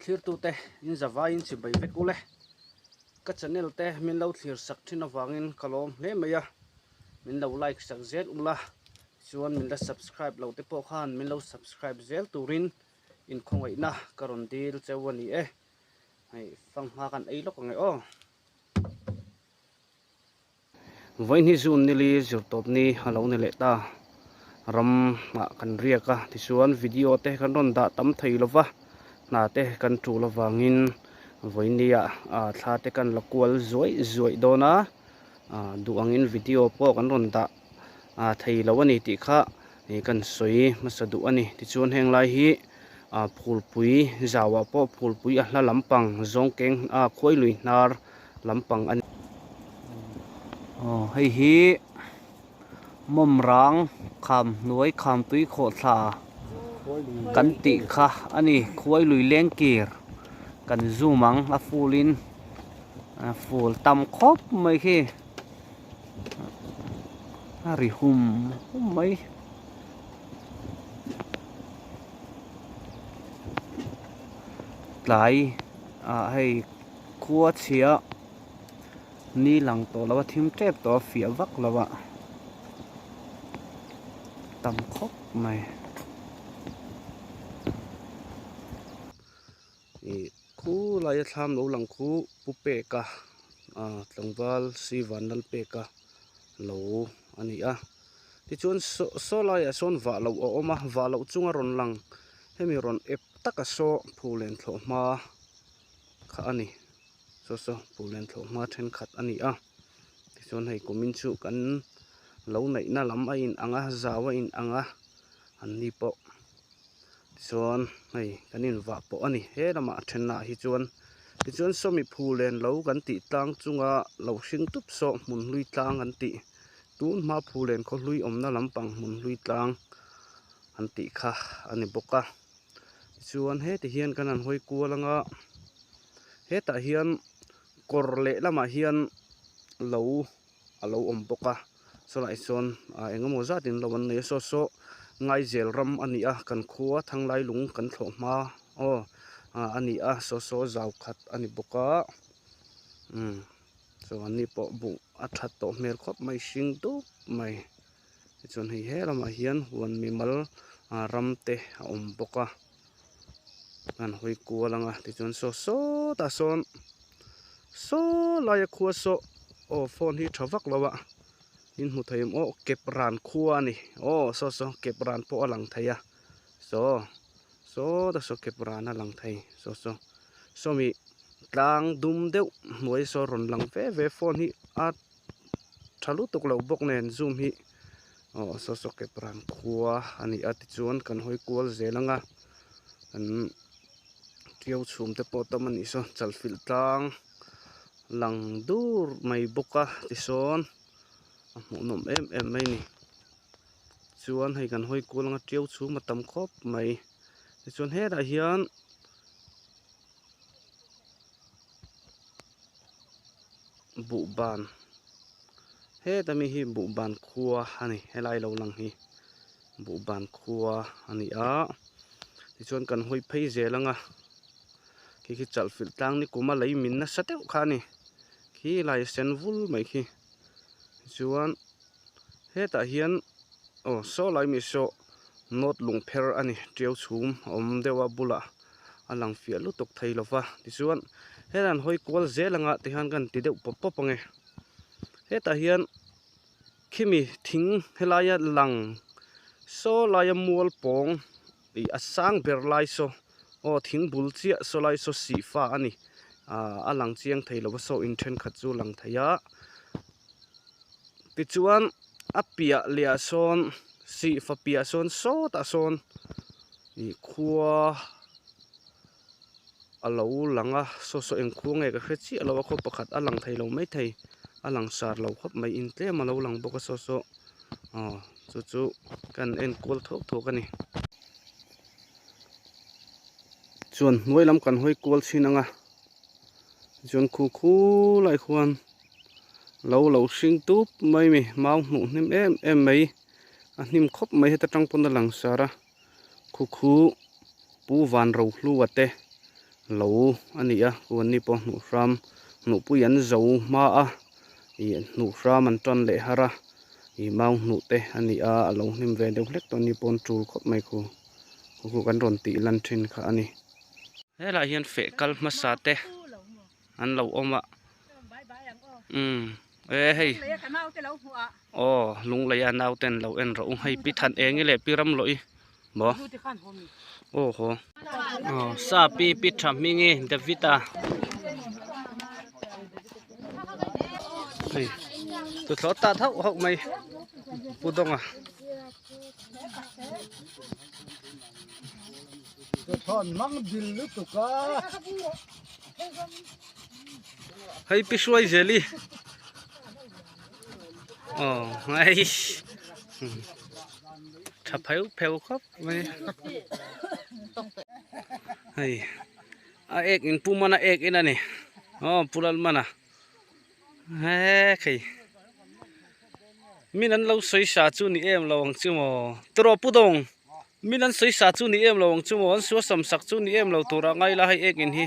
thlirtute in zavaiin chibai vek ule. Ka channel te min lo thlir sak thin avangin ka lawm hle mai a, min lo like sak zel ula, chuan min la subscribe lo te pawh khan min lo subscribe zel turin inkhawngaihna ka rawn dil cheu a ni e. Hei fanghma kan ei lawk ang e aw. Vawiin hi June nili zirtawp ni a lo ni leh ta. Ram ah kan riak a, tichuan video te kan rawn dah tam thei lo va, hna te kan tul avangin vawiin ni ah thla te kan la kual zuaih zuaih dawn a, duh angin video pawh kan rawn dah thei lo a ni tih kha kan sawi hmasa duh a ni. Tichuan heng lai hi phulpui zauah pawh phulpui a hla lampang zawngkeng khuailui hnar lampang a ni. Aw hei hi mawmrang kham hnuai kham tui khawhthla kan tih kha a ni khuailui lengkir kan zoom ang a full in a full tam khawp mai khi a ri hum hum mai. Tlai ah hei. Khua chhia ni lang tawh lo a thim tep tawh a fiah vak lo a tam khawp mai. Ih khu laia thlam lo lang khu pu peka ah tlangval si vanlal peka lo a ni a tichuan saw saw laiah sawn vah loh a awm a vah loh chunga rawn lang hemi rawn ep taka saw phulen thlawh hma. kha a ni saw saw puhlen thlawh hma thenkhat a ni a tichuan hei kumin chu kan lo neihna lam a in ang a zau a in ang a an ni pawh tichuan hei kan invah pawh a ni he lamah a then ah hi chuan tichuan sawmi phulen lo kan tih tlang chunga lo hring tup saw hmun hlui tlang an tih tun hma phulen khaw hlui awmna lampang hmun hlui tlang an tih kha a ni bawk a. Tichuan heti hian kan han hawi kual anga hetah hian kawr leh lamah hian lo a lo awm bawk a chulaiah chuan ah eng emaw zat in lo an nei a saw saw ngaizel ram a ni a kan khua thanglai lung kan thlawh hma aw ah a ni a saw saw zau khat a ni bawk a umm chuan ni pawh buh a that tawh hmel khawp mai hring dup mai. Tichuan hei he lamah hian huan mimal ah ram te a awm bawk a an hawi kual ang a tichuan saw sawtah sawn saw laia khua saw aw phone hi tha vak lo a in hmu thei awm aw kep ran khua a ni aw saw saw kep ran pawh a lang thei a saw sawtah saw kep ran a lang thei saw saw sawmi tlang dum deuh hnuai saw rawn lang ve ve phone hi a. tha lutuk lo bawk nen zoom hi aw saw saw kep ran khua a ni a tichuan kan hawi kual zel ang a kan tiau chhum te pawh tam a nih saw chalfilh tlang lang dur mai bawk a tisawn a hmuhnawm em em mai a ni chuan hei kan hawi kual ang a tiau chhum a tam khawp mai tichuan hetah hian. Buhban heta mi hi buhban khua a ni helai lo lang hi buhban khua a ni a tichuan kan hawi phei zel ang a khi khi chalhfilh tlang ni kum a lei min nasa deuh kha a ni khi lai sen vul mai khi tichuan hetah hian aw saw lai mi saw nawt lung pher a ni tiau chhum a awm deuh a bulah. a lang fiah lutuk thei lo va tichuan helai an hawi kual zel anga tihian kan ti deuh pawp pawp ange hetah hian khimi thing helaia lang saw laia mual pawng ih a sang ber lai saw aw thing bul chiah saw lai saw sihfa a ni ah a lang chiang thei lo va saw in thenkhat chu a lang thei a tichuan a piah leh ah sawn sihfa piah sawn sawtah sawn. Ih khua a lo lang a saw saw eng khua nge ka hre chiah lo a khaw pakhat a lang thei lo maithei a lang sar lo khawp mai in tlem a lo lang bawk a saw saw aw chu chu kan en kual thuak thuak a ni. Chuan hnuai lam kan hawi kual chhin ang a chuan khu khu lai khuan lo lo hring tup mai mi mau hmuh hnem em em mai a hnim khawp mai heta tang pawn a lang sar a. Khu khu Pu Van Rohlua te Lo a ni a khu an ni pawh hnuh hram hnuhpui an zo hma a ih hnuh hram an tan leh har a ih mau hnuh te a ni a a lo hnim ve deuh hlek tawh a ni pawh an tul khawp mai khu khu khu kan rawn tih lan thin kha a ni. Helaiah hian feh kal hmasa te an lo awm a umm e hei aw lungleia naute an lo en rawh u hei pi than eng i leh pi ram lawh i maw aw haw aw sa pi pi tha hming i David a hei tuthlawh tat hauh hauh mai pu dawnga. Hei pi hruai zel i aw hei tha pheuh pheuh khawp mai hei a ek in pu mana ek in a ni aw pu lal mana he khei min an lo sawi sa chu ni em lo ang chu maw tiraw pu dawng. Min an sawi sa chu ni em lo ang chu maw, an sual sam sak chu ni em lo tur a ngai la hei ek in hi.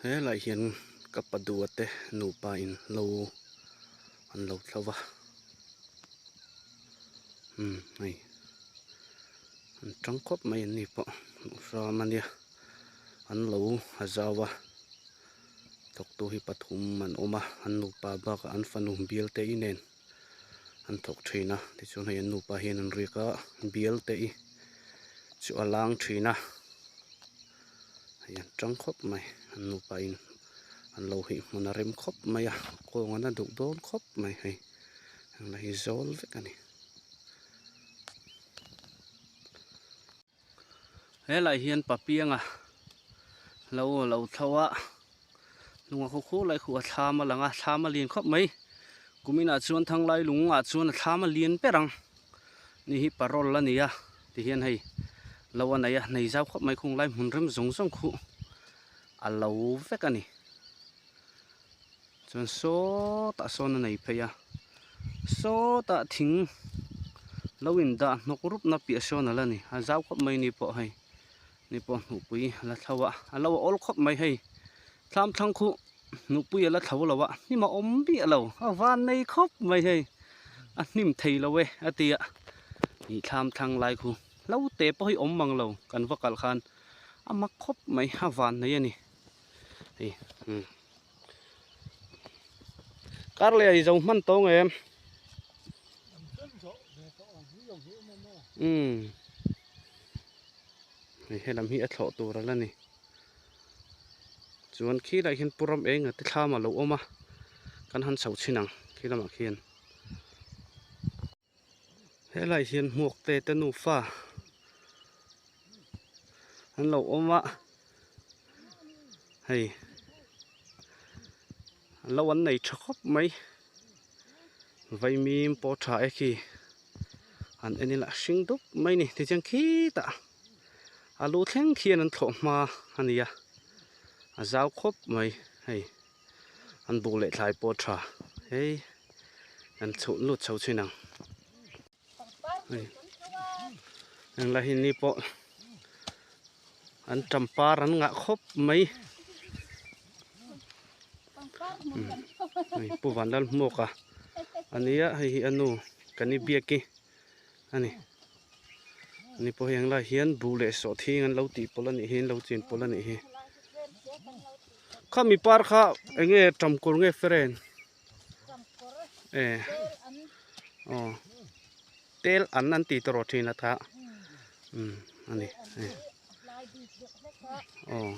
He lai hian ka pa dua te nupa in lo an lo thlo va umm hei an tang khawp mai an ni pawh hram a nia an lo a zau a thawktu hi pathum an awm a an nupa bakah an fanu bial te i nen. an thawk thin a tichuan hei an nupa hian an riak a bial te hi chu a lang thin a hei an tang khawp mai an nupa in an lo hih hmun a rem khawp mai a kawng an a duh dawn khawp mai hei heng lah hi zawl vek a ni. Helai hian papianga lo lo thlo a hnunga khaw khaw lai khuh a thlam a lang a thlam a lian khawp mai kuminah chuan thanglai lungah chuan a thlam a lian ber ang ni hi parole a ni a tihian hei lo a nei a nei zau khawp mai khung lai hmun rem zawng zawng khuh a lo vek a ni chuan sawtah sawn a nei phei a sawtah thing lo indah hnawk rup na piah sawn a la ni a zau khawp mai ni pawh hei ni pawh hnuhpui a la thlo a a lo awl khawp mai hei thlam thlang khuh hnuhpui a la thlo lo a hnim a awm miah lo a van nei khawp mai hei a hnim thei lo e a ti a ih thlam thlang lai khu hlo te pawh hi awm mang lo kan va kalh khan a mak khawp mai a van nei a ni hei umm. Kar leh a i zo hman tawng em? Umm hei helam hi a thlawh tur a la ni chuan khi lai hian pu ram eng a ti thlam a lo awm a kan han chho chhin ang khi lamah khian. Helai hian hmuak te te nufa an lo awm a hei an lo an nei tha khawp mai vaimim pawh tha e khi an en ila hring dup mai ni tichuan khitah a lu thleng khian an thlawh hma a ni a a zau khawp mai hei. An buk leh thlai pawh tha hei an chhuh lut chho thin ang hei engla hi ni pawh an tampar an ngah khawp mai hei pu vanlal hmuak a ania hei hi a nu kan i biak i a ni ani pawh heng lai hian buh leh sawhthing an lo tih pawlh a nih hi an lo chin pawlh a nih hi. Khami par kha eng nge tamkawr nge feren e aw tel an an tih tawh thin a tha umm a ni aw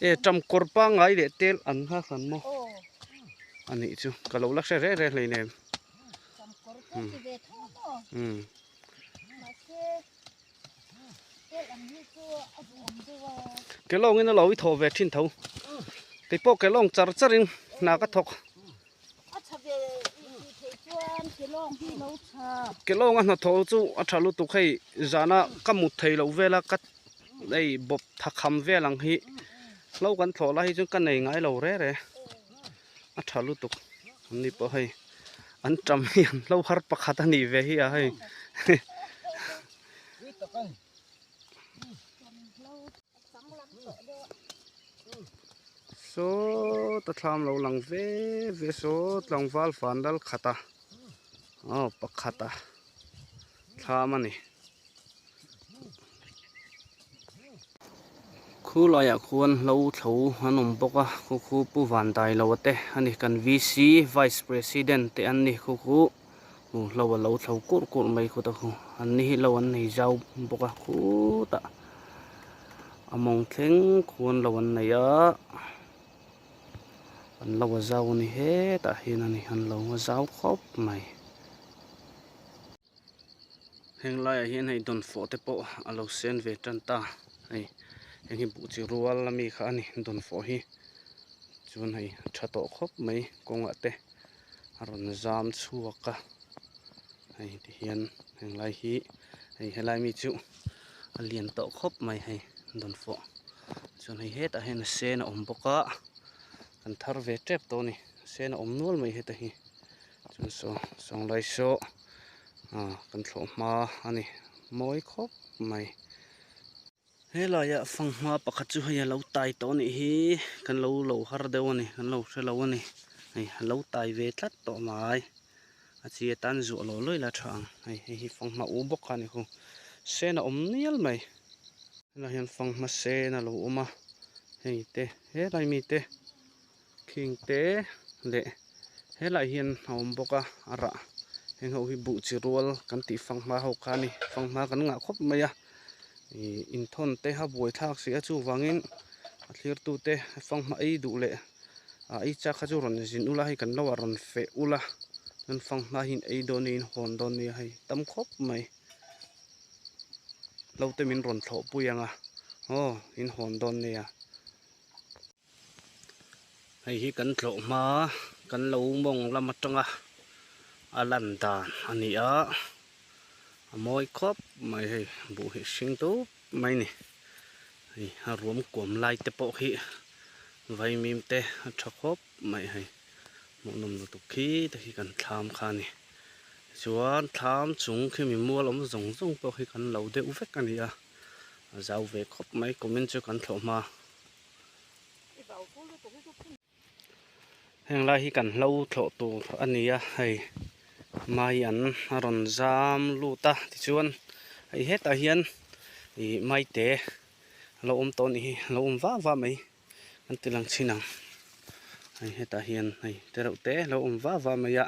e tamkawr pangngai leh tel an kha hran maw a nih chu ka lo la hre reng reng hleinem umm umm. Kelawng in a lo i thawh ve thin tho kei pawh kelawng char char in hna ka thawk kelawng a hnathawh chu a tha lutuk hei zana ka mut thei loh vel a ka hei bawp tha kham vel ang hi hlo kan thlawh lai hi chuan ka nei ngai lo re re a tha lutuk an ni pawh hei an tam hi an hlo har pakhat a nih ve hi a hei. Sawta thlam lo lang ve ve saw tlangval van lal khat a aw pakhat a thlam a ni. Khu laiah khuan hlo thlo an awm bawk a khu khu Pu Vandailo te a ni kan VC Vice President te an ni khu khu. Hlo a lo thlo kurh kurh mai khut a khu an ni hi lo an nei zau bawk a khutah a mawng thleng khuan lo an nei a an lo a zau a ni hetah hian a ni an lo a zau khawp mai. Heng laiah hian hei dawnfawh te pawh a lo sen ve tan ta hei heng hi buh chi rual ami kha a ni dawnfawh hi chuan hei a tha tawh khawp mai kawngah te. A rawn zam chhuak a hei ti hian henglai hi hei helai mi chu a lian tawh khawp mai hei dawnfawh chuan hei hetah hian a sen a awm bawk a kan thar ve tep tawh a ni a sen a awm nual mai heta hi chuan saw sawnglai saw ah kan thlawh hma a ni mawi khawp mai. Helaiah fanghma pakhat chu hei a lo tai tawh a nih hi kan lo lo har deuh a ni kan lo hre lo a ni hei a lo tai ve tlat tawh mai a chi atan zuah lo lawih la tha ang hei hei hi fanghma u bawk kha a ni khu sen a awm nial mai helaiah hian fanghma sen a lo awm a hei te helai mi te khing te leh helaiah hian a awm bawk a a rah heng ho hi buh chi rual kan tih fanghma ho kha a ni fanghma kan ngah khawp mai a ih inthawn te a buai thlak si a chuvangin a thlirtu te fanghma ei duh leh ah ei chak kha chu rawn zin ula hei kan lo ah rawn feh ula chuan fanghma hi in ei dawn nia in hawn dawn nia hei tam khawp mai hlo te min rawn thlawh pui ang a aw in hawn dawn nia. Hei hi kan tlawh hma kan lo mawng lam atanga a lan dan a ni a a mawi khawp mai hei buh hi hring dup mai a ni hei a ruam kuam lai te pawh hi vaimim te a tha khawp mai hei hmuhnawm lutuk khi te khi kan thlam kha a ni tichuan thlam chung khi mi mual awm zawng zawng pawh khi kan lo deuh vek a ni a a zau ve khawp mai comment chu kan thlawh hma. Heng lai hi kan hlo thlawh tur a ni a hei mai an a rawn zam lut a tichuan hei hetah hian ih maite a lo awm tawh a nih hi a lo awm vah vah mai kan ti lang chhin ang hei hetah hian hei tereuh te a lo awm vah vah mai a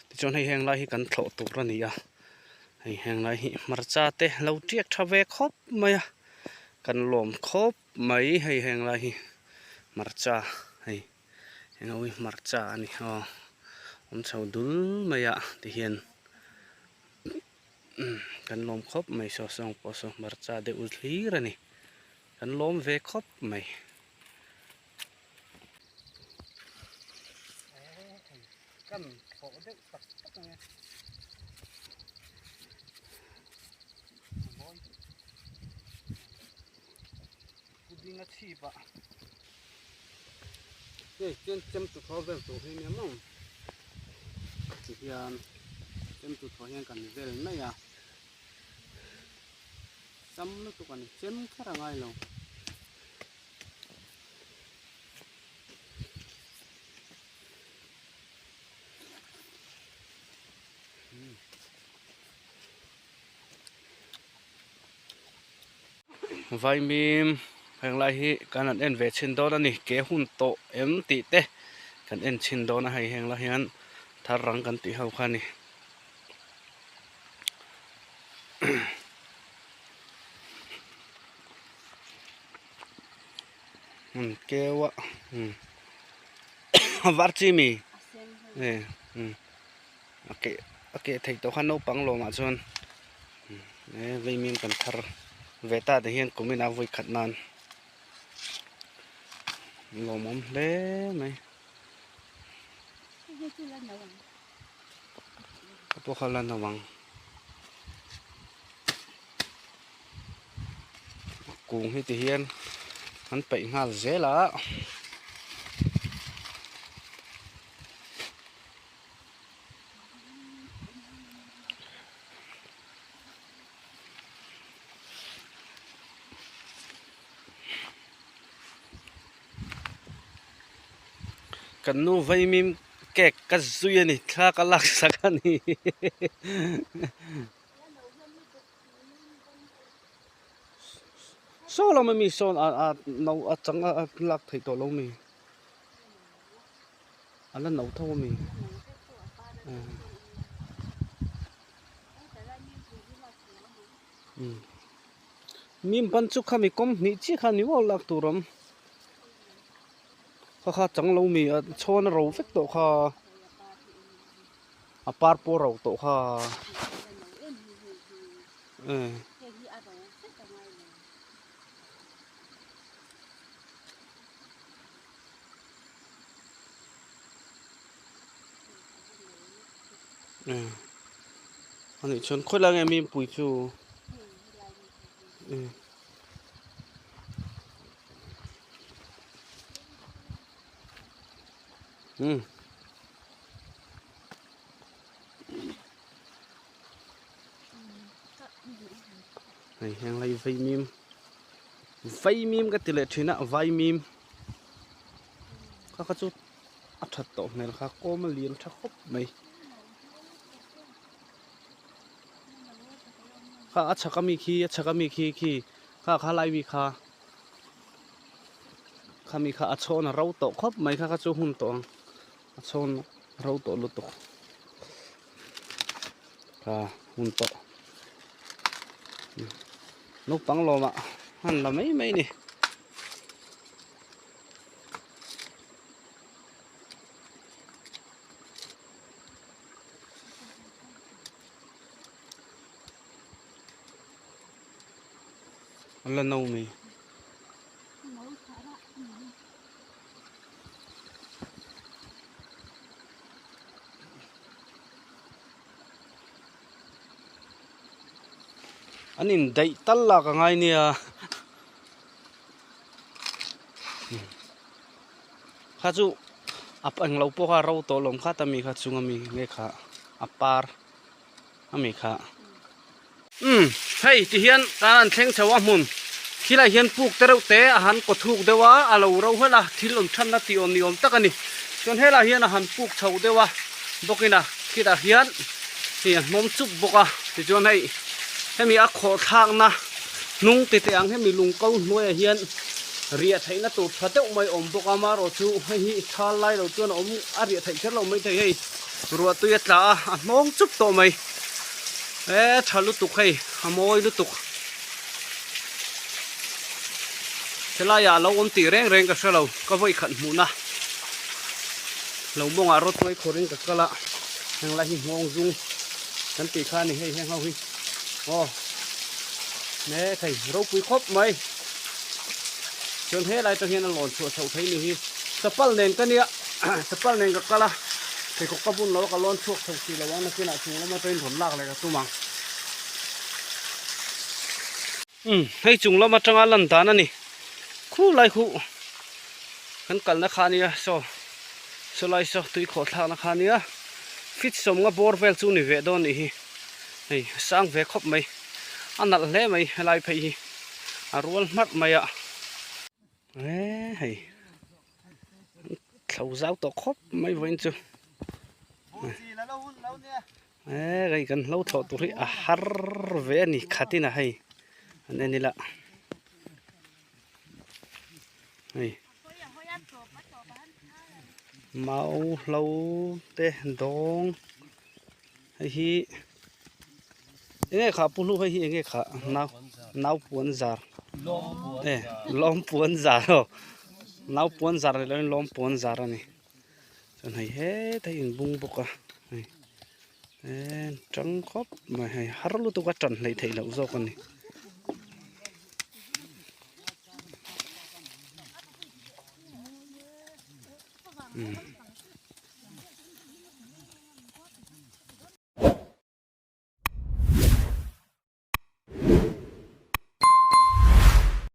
tichuan hei heng lai hi kan thlawh tur a ni a hei heng lai hi hmarcha te lo tiak tha ve khawp mai a kan lawm khawp mai hei heng lai hi hmarcha hei eng ho hi hmarcha a ni aw awm chho dul mai a tihian kan lawm khawp mai saw sawng pawh saw hmarcha deuh hlir a ni kan lawm ve khawp mai. Kan thawh deuh tak tak ang e. Puding a chhip ah. Hei chuan chem tu thaw vel tur hi nia maw. Ti hian chem tu thaw hian kan vel mai a. Sam lutuk a ni chem kher a ngai lo. Vaimim henglai hi kan han en ve chhin dawn a ni ke hun tawh em tih te kan en chhin dawn a hei henglai hian thar rang kan tih ho kha a ni. Um keu a um a var chi mi e um a keh a keh theih tawh kha naupang lawmah chuan e vaimim kan thar ve ta te hian kum in a vawi khat nan lawmawm hle mai. Ka pawh kha la no ang. Kung hi ti hian an peih nghal zel a. Kan nu vaimim cake ka zui a ni thla ka lak sak a ni. Saw lam ami sawn a a no a chang a lak theih tawh lo mi a la no tho ami. Mim ban chu khami kawm hnih chiah kha ni maw lak tur awm. Kha kha chang lo mi a chhawn a ro vek tawh kha a par pawh a ro tawh kha a nih chuan khawi lai nge mipui chu. Hei heng lai vaimim vaimim ka ti leh thin a vaimim kha kha chu a that tawh hmel kha kawm a lian tha khawp mai kha a chhak ami khi a chhak ami khi khi kha kha lai mi kha. Khami kha a chhawn a ro tawh khawp mai kha kha chu hun tawh ang a chhawn ro tawh lutuk kha hun tawh naupang lawmah han la mai mai ni. A la no mai. An indaih tal lak a ngai nia. Kha chu a englo pawh kha a ro tawh lawm kha ta mi kha chung ami nge kha a par ami kha. Umm hei ti hian kan han thleng chho a hmun khilai hian puk te reuh te a han kaw thuk deuh a a lo ro hlel a thil awm thanna tih awm ni awm tak a ni chuan helai hian a han puk chho deuh a bawkin a khitah hian hei a hnawm chup bawk a tichuan hei hemi a khawh thlakna hnung ti teh ang hemi lung ko hnuaiah hian riah theihna tur tha deuh mai a awm bawk a amaherawhchu hei hi thal lai lo chuan a awm a riah theih kher lo maithei hei. Ruah tui a tla a, a hnawng chup tawh mai. E tha lutuk hei, a mawi lutuk. Helaiah a lo awm tih reng reng ka hre lo, ka vawi khat hmuhna. Lo mawngah rawtuai khawrin ka kal a, heng lai hi nghawng zung kan tih kha a ni hei heng ho hi. Aw, mek hei, ropui khawp mai. Chuan helai tang hian a lawn chhuah chhoh thei ni hi. Chapal nen ka nia. Chapal nen ka kal a, pheikhawk ka bun lo a ka lawn chhuak chho si lo a, nakinah chung lama train rawn lak leh ka tum ang. Umm hei chung lam atanga lan dan a ni, khu lai khu kan kalna kha a nia saw saw lai saw tui khawh thlakna kha a nia feet sawmnga bawr vel chu ni ve dawn nih hi, hei a sang ve khawp mai, a nalh hle mai helai phei hi a rual hmarh mai a. E hei thlo zau tawh khawp mai vawiin chu e hei kan hlo thlawh tur hi a har ve a ni khatin a hei an en ila hei mau hlo te dawng hei hi enge kha pu hlu hei hi enge kha nau nau puan zar e lawm puan zar aw nau puan zar ni lovin lawm puan zar a ni chuan hei hetah hi inbung bawk a hei e tang khawp mai hei har lutuk a tan hleih theih loh zawk a ni.